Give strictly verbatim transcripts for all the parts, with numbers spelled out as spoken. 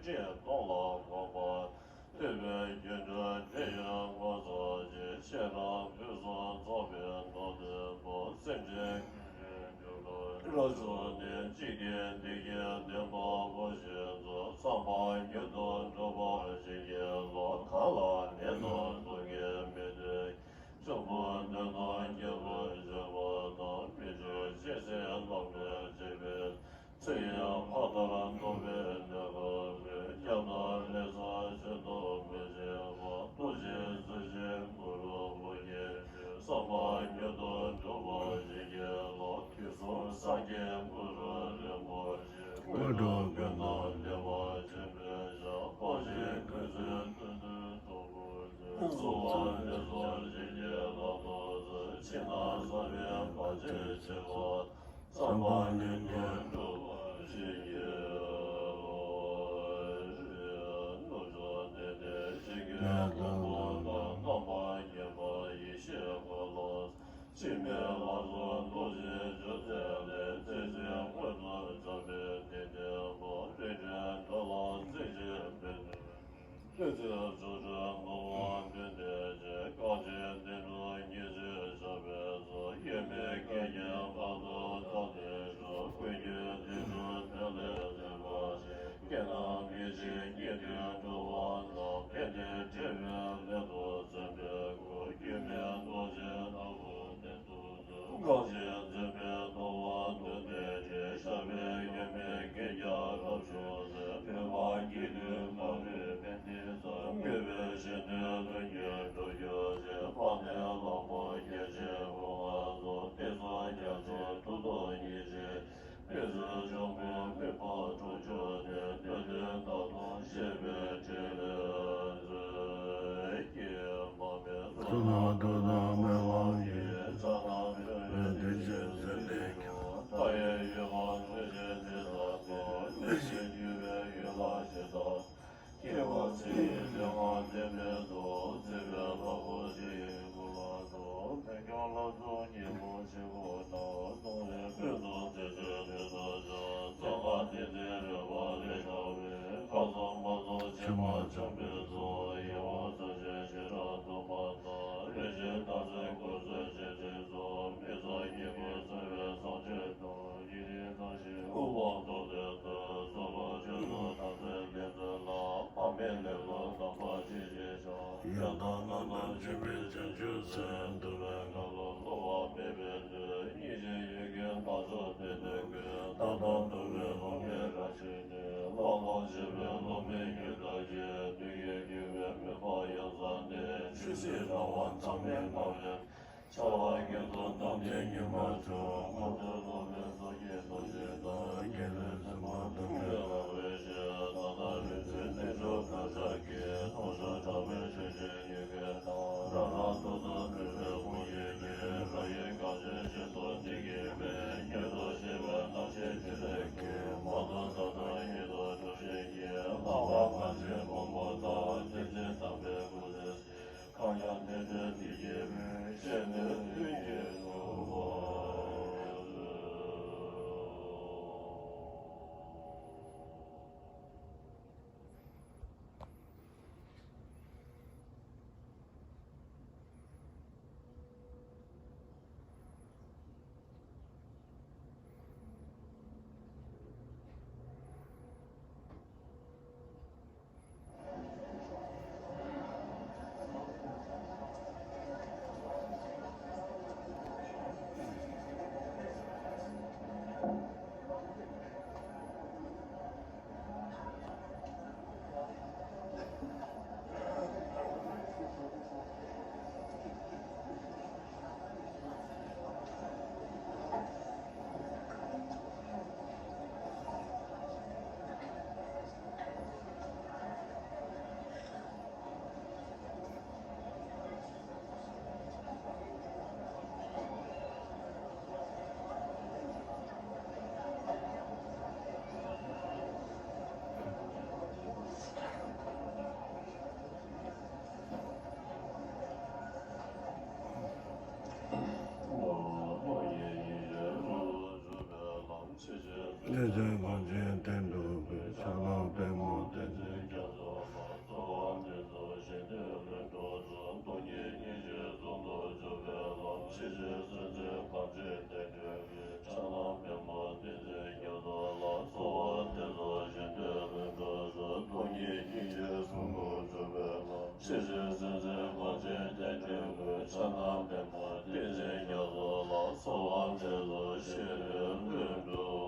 ཞེས་སྟོང་ལ་དགོངས་པ། ཐེག་པའི་རྒྱུ་འགྲུལ་འདི་ཡི་ངོ་མཚར་ཆེ། ཤེས་རབ་ཕུན་སུམ་ཚོགས་པའི་མདོ་བདུན་པོ། སེམས་ཅན་ཀུན་གྱི་འགྲོ་བ་རིགས་དྲུག་ནས། འཇིག་རྟེན་འདི་ཡི་བདེན་པ་བོ་ཞེས་སོགས། བསམ་པ་ཉིད་དུ་འགྲུབ་པར་བྱིན་གྱིས་རློབས། གང་ལ་ནད་དང་སྡུག་བསྔལ་མི་འདོད། འབྱུང་པོ་གནོད་དང་རྒྱལ་པོ་འབྱོར་པ་དང་། མི་འབྱོར་ཅན་སྲིད་ལམ་ལས་འབྲེལ་བའི། ཚེ་ཡི་ཕ་མཐར་ཐུག་པའི་གནས་སྐབས་སུ། སྐྱབས་དང་ལེགས་སོ་བྱོན་དུ་མི་བྱེད་པ། ཐུགས་རྗེས་བརྩོན་ཅིང་གུ་རུ་བོ་ཉིད་ཀྱི། བསམ་པ་ཉིད་དུ་འགྲུབ་པར་བྱིན་གྱིས་རློབས། དུས་གསུམ་སངས་རྒྱས་གུ་རུ་རིན་པོ་ཆེ། དངོས་གྲུབ་ཀུན་ཏུ་བདེ་བ་ཆེན་པོའི་ཞབས། ཐོབ་ཕྱིར་ཁྱེད་ཚོའི་མཐུ་སྟོབས་གྲོགས་པོ་ཆེ། གསོལ་བ་འདེབས་སོ་བྱིན་གྱིས་བརླབ་ཏུ་གསོལ། ཕྱི་ནང་གསང་བའི་བར་ཆད་ཞི་བ། བསམ་པ་ཉིད་དུ་འགྲུབ་པར་བྱིན་གྱིས་རློབས། ནུབ་ཕྱོགས་ནས་ནི་ཞི་རྒྱས་མགོན་པོ་དང་། རྣམ་པར་བརྒྱན་པ་ཡེ་ཤེས་འཁོར་ལོ། འཆི་མེད་ལྷ་ཚོགས་རྡོ་རྗེ་འཇོམས་མཛད་ལས། རྩེ་གཅིག་མངོན་སུམ་འཇོམས་པའི་དེད་དཔོན་པོ། རིགས་ལྡན་འགྲོ་ལ་རྩེ་གཅིག་འབད་ནུས། བདུད་རྩི་རྫུ་འཕྲུལ་ནོར་བུ་བདུན་ལྡན་གྱི། རྐང་རྗེས་བདུན་ཕྲུགས་ཉི་ཁྲི་ཞགས་པའི་མཚོ། གཡོ་མེད་སྐད་ཀྱི་བར་དུ་བདག་ལྟའི་གྲོགས། ཀུན་གྱི་དོན་གྲུབ་དོན་ལས་འདས་པ་ཆེ། སྐྱེ་རྣམས་ཡེ་ཤེས་ཉིད་དུ་འགྲོ་བ་རྣམས། ཕན་བདེ་འབྲེལ་བའི་ལས་སུ་བརྩོན་པའི་སྒོ། སྐྱོན་མེད་རྡོ་རྗེའི་ལྟ་བ་གཏེར་དུ། རྐང་རྗེས་འཛིན་པའི་ནོར་བུ་བདུན་ལྡན་གྱི། ཞགས་པའི་གཡོ་མེད་སྐད་རྒྱག་རབ་ཕྱོགས་སུ། མོས་པ་སྐྱེ་དུས་མ་ལུས་ཕན་བདེའི་ཚོགས། མོས་པའི་ཞིང་དུ་ལྷུན་གྱིས་གྲུབ་གྱུར་ཅིག། དཔག་ནས་ལྷག་པ་རྒྱ་ཆེན་དགུ་ལྔ་སོགས། བསྟན་སྲུང་རྒྱ་མཚོ་མཐུ་སྟོབས་ཉི་ཁྲི། དཔེ་ཚུལ་འབྱུང་པོའི་མོས་པ་དྲུག་ཅུ་ནས། སྣོད་ལྡན་རྟ་དང་བཅས་པའི་ཕྲིན་ལས་མཛོད། ཀྱེ་མ་སྨད་གཙུག་ན་ཏུ་དང་སྨོན་ལམ་གྱི། ཕྱག་ན་རྡོ་རྗེ་འཛིན་པའི་སྐྱོན། མཐའ་ཡས་འོད་དཔག་མེད་ཀྱི་གནས་དང་པོ། ཡེ་ཤེས་རྒྱུ་བའི་ཡུལ་ལ་གཞི་བདག། སྐྱེ་བ་ཚེ་ཡི་ལས་དབང་བདེན་པའི་མཚོ། བརྩེ་བའི་ལྷ་སྐུ་ཞི་ཡི་སྐུ་ལ་ཕྱོགས། མོས་སྐྱོང་ལྷ་ཚོགས་སྙིང་པོ་ཆེན་པོ་རྣམས། སྟོང་པའི་ཕུན་སུམ་ཚོགས་པའི་དོན་དུ་སྦྱོར། གཙང་ཁ་ཏིང་འཛིན་རོལ་པ་ལས་ཤར་བའི། ཁ་ཟུམ་པ་ཚོགས་ཕྱི་མ་འཇོམས་པའི་ཚོགས། ཡལ་བ་ཚུལ་ཁྲིམས་ཤེས་རབ་སྡོམ་པ་དང་། རིན་ཆེན་སྟག་རྩེ་དཀོར་ཟས་སྤྱན་རས་གཟིགས། མི་གཙང་སྙིང་པོ་སེལ་བའི་གསང་ཆེན་དང་། ཡི་རིགས་དང་ཞིང་དབུ་འཕང་མདོ་སྡེ་ལྟར། གསོལ་བ་མཆོད་དོ་དམ་ཚིག་ལེགས་མཛད་ལ། དཔག་མེད་ལེགས་བློ་དམ་པ་ཇི་བཞིན་འཆང་། ཡང་དག་རྣམ་དག་འཇིགས་མེད་བྱང་ཆུབ་སེམས། འདུལ་བའི་ཁ་ལོ་བསླུ་བ་མེད་པའི་མཐུས། སྙིང་རྗེའི་ཡུལ་གྱི་ལྷ་ཚོགས་བསྟན་འཛིན་ཀུན། བདག་དང་འདུལ་བའི་སློབ་མའི་རང་བཞིན་ནི། བླ་ན་མཆོད་པའི་སློབ་མའི་རྒྱུད་དག་གི། བདུད་ཀྱི་རྒྱུད་པའི་མུན་པ་ཡང་བསལ་ནས། ཆོས་སྲིད་རང་དབང་མཚམས་མེད་སྨྲ་བའི། བྱ་བ་ཀུན་ཏུ་དམ་ལྡན་ཉི་མ་མཆོག། མཁའ་སྤྱོད་རྫོགས་པའི་མཚོ་སྐྱེས་རྡོ་རྗེ་དང་། རྒྱལ་བའི་སྲས་པོ་གདུང་བའི་ར་བས་ཞེས། ད་ལྟ་རིག་འཛིན་རྣལ་འབྱོར་བདག་ཅག་གི། ཐོབ་བྱ་གྲགས་པའི་ཆོས་ཀྱི་ཡི་གེ་དང་། རང་རང་ཐོག་ཏུ་སྤྲུལ་པའི་དཔུང་ཡིག་གིས། རང་ཡུལ་གངས་ཅན་ཞིང་དུ་འདི་སྐད་སྨྲས། མྱུར་དུ་ཤེས་པའི་རྣམ་ཤེས་ཕྲིན་ལས་ཀྱིས། མ་ཐོབ་ས་དང་ཡིད་དུ་འགྲོ་ཞིང་གཉེན། ལྷག་པར་གངས་ཅན་མགོན་པོ་དང་། བསྟན་འཛིན་དམ་པའི་སྐུ་ཚེ། གང་ཡང་དེ་འདྲའི་དེ་སྐྱེས་བུ། ཤེས་ནས་དུས་ཀྱི་འགྲོ་བ། གནས་བརྟན་གངས་ཅན་སྟེང་དུ་སྦས། ཕྱག་ལེན་པདྨོ་བསྟན་འཛིན། ཆེ་ཆེ་ཟེར་ཟེར་མ་ཆེ་ཆེ་ཆེ་གོས་ཕྱག་ན་པདྨ་བསྟན་འཛིན་རྒྱ་མཚོ་ལ་གསོལ་བ་འདེབས་སོ་ཞེས་འབོད་འགྲོ།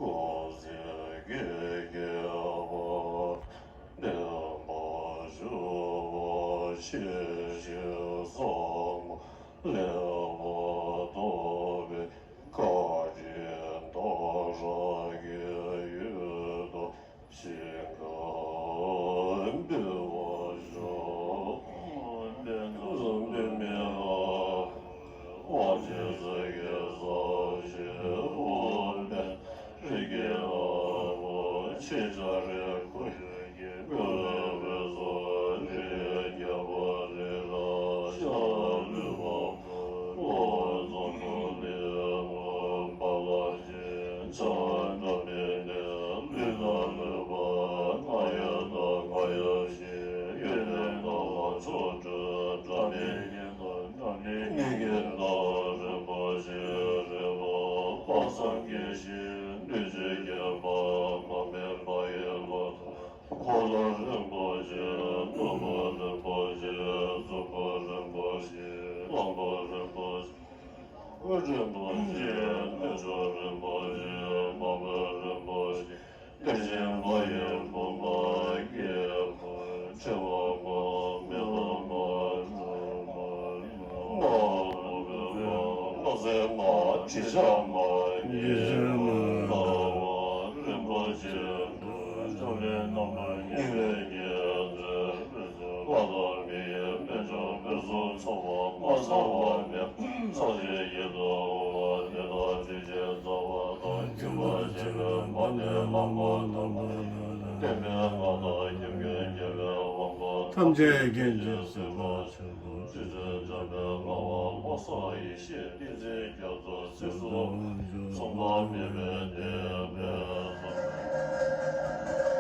སྐུ་ཚེ་རྒྱས་པར་བརྟན་པར་ཞུ་བ་ཞིག་གསང་སྔགས་ལེགས་པར་ཐོབ་པའི་བཀའ་དྲིན་དང་རང་གི་ཡུལ་དུ་ཞིང་ཁམས་འབུལ་བར་ཤོག། དཔལ་འཛམ་བུ་གླིང་མི་ལ་དབང་ཆེན་སྲས་ཀྱི་ས་གཞི་དབུ་མེད་རི་རྒྱལ་ལ་ཆེ་ཆ་རེ་ཁུ་ཡོད་ཀྱི་ཀུན་ལ་བས་སོ་རི་རྒྱལ་པ་རི་ལ་ཤ་ལུས་པ་ལོ་ཙོ་ལི་ངོ་པ་ལ་ཆེ་ཆ་འདྲ་མེད་ནས་ལུས་ལ་ལུས་པ་ང་ཡ་ད་ང་ཡ་ཞེས་ཡོད་ནས་ད་ལ་ཆོ་འཕྲུལ་འདྲ་མེད་ཉན་ད། ངེད་ཀྱི་ནང་རིན་པོ་ཆེ་རེ་བ་དཔག་བསམ་གྱི་ཞིང་འདུས་བྱས་བརྒྱན་པ་མ་སྨིན་པ་ཡིན་པ་དང་། འཁོར་ལོ་རིན་པོ་ཆེ་ནོར་བུ་རིན་པོ་ཆེ་གཟུགས་པོ་རིན་པོ་ཆེ་གླང་པོ་རིན་པོ་ཆེ་རིན་པོ་ཆེ་རྣལ་འབྱོར་རིན་པོ་ཆེ་མ་བུ་རིན་པོ་ཆེ། དེ་བཞིན་མ་ཡིན་བུམ་པ་སྐྱེས་བུ་ཕྲེང་བ་མ་མེ་ཏོག་མ་སྒྲོལ་མ་མ་མ་མ་ཟེར་མ་དྲི་ཆབ་མ་ཉི་ཟེར་མ་རྣ་བ་རིན་པོ་ཆེ་འབྲུ་ལྕོག་ལེ་རྣམ་པར་སྙིང་རེ་རྒྱས་མཛོད། ལྷ་དང་མི་ཡི་དཔལ་འབྱོར་དཔལ་གསུམ་ཚང་བ་མ་ཚང་བ་མེད། ཚངས་ཆེན་ཡིད་དུ་འོང་བ་དེ་དག་ཁྲི་ཆེན་རྩ་བ་དང་ཁྱུད་པར་ཆེན་པོའི་མ་ཎི་ལྷ་མོ་དང་། བསྟན་པའི་མངའ་བདག་ཁྱབ་མགོན་རྒྱལ་བའི་དབང་པོ་ཐམས་ཅད་མཁྱེན་ཅིང་གཟིགས་པ་ཆེན་པོ་རྗེ་བཙུན་འཇམ་དཔལ་དཔའ་བ་ལྷ་ས་ཡེ་ཤེས་བསྟན་འཛིན་རྒྱ་མཚོ་སྲིད་གསུམ་མཚུངས་པ་མེད་པའི་བསྟན་པའི་ལྷ།